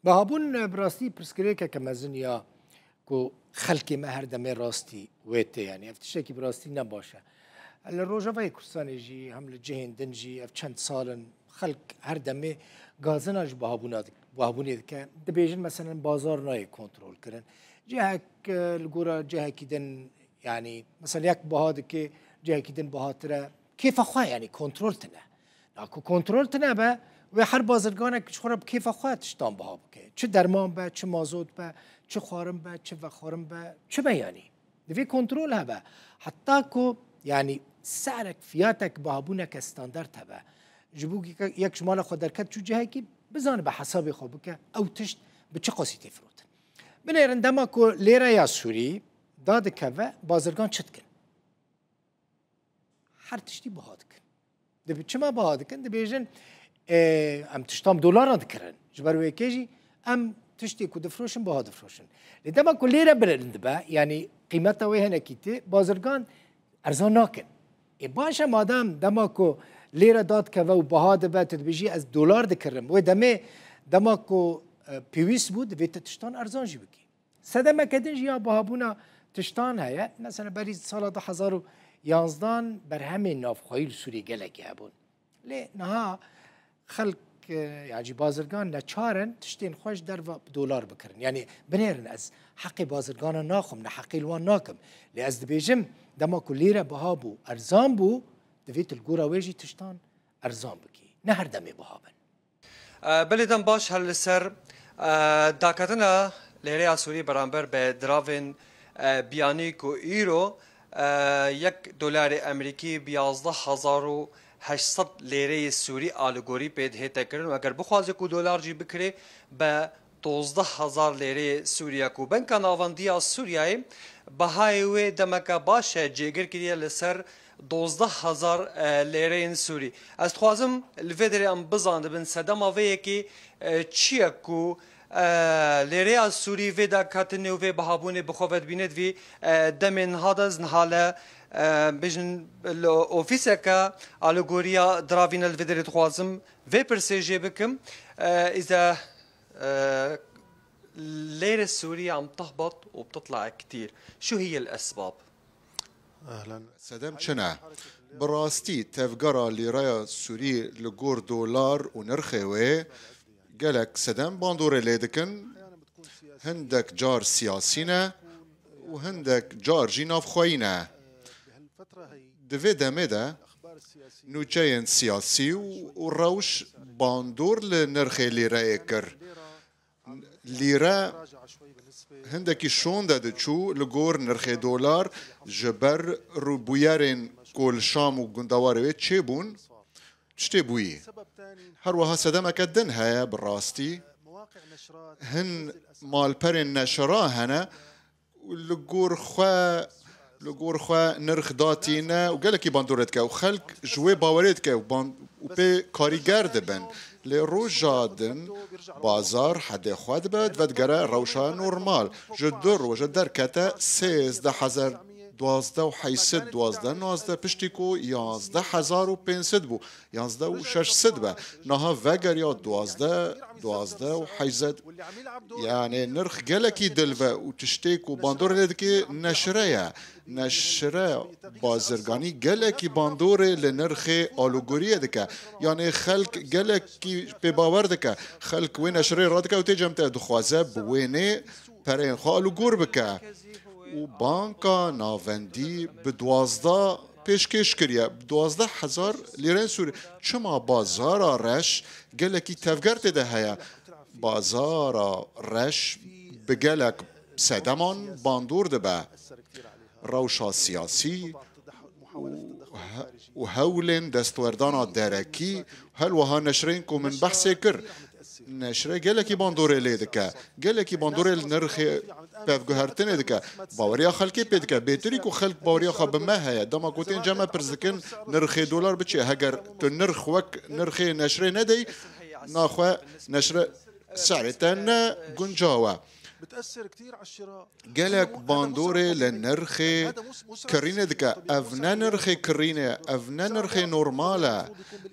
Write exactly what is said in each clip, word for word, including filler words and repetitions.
Bihabûn, e, bi rastî pirsgirêkeke mezin ya ku xelkê me her demê rastî wê tê, yanî ev tiştekî bi rastî ne baş e. Li Rojavayê Kurdistanê jî, hem li cihên din jî ev çend sal in xelk her demê gazina ji bihabûna dik-, bihabûnê dike. Dibêjin, meselen, bazar nayê kontrolkirin. Cihek, e, li gora cihekî din, yanî, mesela, yek biha dike, cihekî din bihatir e. Kêfa xwe, yanî, kontrol tine. Na ku kontrol tine be, wê her bazirganek ji xwe re bi kêfa xwe tiştan biha bike. Çi derman be, çi mazot be, çi xwarin be, çi vexwarin be, çi be, yanî. Divê kontrol hebe. Heta ku, yanî, serek, fiyatek, bihabûneke standard hebe. Ji bo yek, yek ji mala xwe derket çû cihekî, bizanibe hesabê xwe bike, ew tişt bi çi qasî tê firotin. Binêrin, dema ku lêreya Sûrî dadikeve, bazirgan çi dikin? Her tiştî biha dikin. Dibi çima biha dikin? Dibêjin, e, em tiştan bi dolara dikirin. Ji ber wê yekê jî em tiştê ku difroşin, biha difroşin. Lê dema ku lêre bilind dibe, yanî qîmeta wê hinekî tê, bazirgan erzan nakin. Ê, baş e, madem dema ku lêre dadikeve û biha dibe, tu dibêjî, ez dolar dikirim. Wê demê, dema ku, e, pêwîst bû, divê tu tiştan erzan jî bikî. Sedemeke din jî ya bihabûna tiştan heye. Mesela berî sala du hezar û yanzdan berhemên navxweyî li Sûriyê gelekî hebûn. Lê niha xelk, e, yan jî bazirgan neçar in tiştên xwe ji derve bi dolar bikirin. Yanî binêrin, ez heqê bazirgana naxwim, neheqî li wan nakim. Lê ez dibêjim, dema ku lîre biha bû, erzan bû, divê tu li gora wê jî tiştan erzan bikî. Ne her demê biha bin. E, belê dem baş, her li ser, e, daketina lêreya Sûrî beramber bi diravên, e, biyanî ku îro, e, yek dolarê Amerîkî bi yazdeh hezar û heşt sed lêreyê Sûrî aligorî pê dihête kirin û eger bixwaze ku dolar jî bikirê, bi dozdeh hezar lêreyê Sûrî ye ku Banka Navendî ya Sûriyeyê bihayê wê demeke baş e cêgir kiriye li ser dozdeh hezar, e, lêreyên Sûrî. Ez dixwazim li vê derê em bizanibin sedema vê yekê, e, çi ye ku, e, lêreya Sûrî vê daketinê û vê bihabûnê bi xwe vedibîne di vî, e, demê niha de. Ez niha li, e, bêjin li ofîseke aligoriya diravîne li vê derê dixwazim vê pirsê jê bikim. E, îze, e, lêre Sûrî am tahbat û btitla ektir. Şu hiye l-esbab. Sedem çi ne? Bi rastî tevgera lîreya Sûrî li gor dolar û nirxê wê gelek sedem bandorê lê dikin. Hindek car siyasî ne û hindek car jî navxweyî ne. Di vê demê de nûçeyên siyasî û, û rewş bandor li nirxê lîreyê kir. Lîre hindekî şonde diçû li gor nirxê dolar ji ber rûbûyerên ku li Şam û gundewarê wê çêbûn, tiştê bûyî. Her wiha sedemeke din heye bi rastî. Hin malperên neşira hene, li gor xwe, li gor xwe nirx datîne û gelekî bandorê dike û xelk ji wê bawerê dike û ban-, û pê karîger dibin. Lê roja din bazar hedê xwe dibe, divedigere rewşa normal. Ji du roje derkete sêzdeh hezar, duwazdeh û heyşt sed, duwazdeh nozdeh, piştî ku yazdeh hezar û pênc sed bû. Yazdeh û şeş sed be. Niha vegeriya duwazdeh, duwazdeh û heyzed. Yani nirx gelekî dil ve û tiştê ku bandorê lê dike neşire ye. Neşire bazirganî gelekî bandorê li nirxê alûgoriyê dike. Yani xelk gelekî pê bawer dike. Xelk wê neşirê radike û tê cem te dixwaze bi wênê pereyên xwe alûgor bike. Û Banka Navendî bi duwazdeh pêşkêş kiriye. Bi duwazdeh hezar lîreyên Sûrî. Çima bazara reş gelekî tevger tê de heye? Bazara reş bi gelek sedeman bandor dibe. Rewşa siyasî û he-, û hewlên destwerdana derekî, her wiha neşreyên ku min behsê kir. Neşre gelekî bandorê lê dike. Gelekî bandorê li nirxê pevguhertinê dike. Baweriya xelkê pê dike. Bêtirî ku xelk baweriya xwe bi me heye. Dema ku tên cem me pirs dikin, nirxê dolar bi çi ye? Heger tu nirx wek nirxê neşrê nedey, naxwe neşre serê te ne guncaw e. Gelek bandorê li nirxê kirînê dike. Ev ne nirxê kirînê, ev ne nirxê normal e.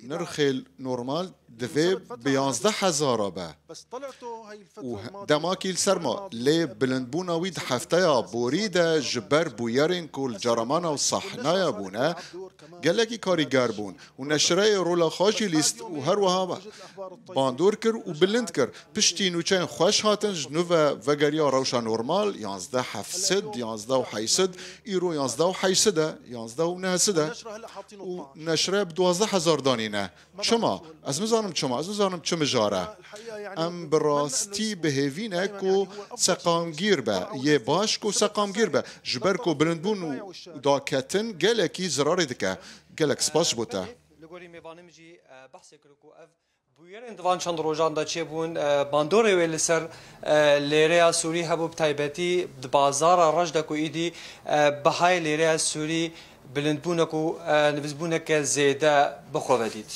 Nirxê normal divê bi yanzdeh hezara be. Û demakî li ser ma, lê bilindbûna wî di hefteya borî de ji ber bûyerên ku li caramana û sahnaya bûne, gelekî karîger bûn. Û neşreyê rola xwe jî lîst û her wiha bandor kir û bilind kir. Piştî nûçeyên xweş hatin, ji nû ve vegeriya rewşa normal, yanzdeh heft sed, yanzdeh û heyt sed, îro yanzdeh û heyt sed e, yanzdeh û neh sed e. Û neşre bi duwazdeh hezar danîne. Çima? Ez nizanim çima, ez nizanim çi mijare. Em bi rastî bi hêvî ne ku seqamgîr be, yê baş ku seqamgîr be. Ji ber ku bilindbûn û daketin gelekî zirarê dike. Gelek spas ji bo te. Li gorî mêvanê min jî, e, behsê kir ku ev bûyerên di van çend rojan de çêbûn, e, bandorê wê li ser, e, lêreya Sûrî hebû, bi taybetî di bazara reş de ku îdî, e, bihayê lêreya Sûrî bilindbûnek û, e, nivîsbûneke zêde bi xwe ve dît.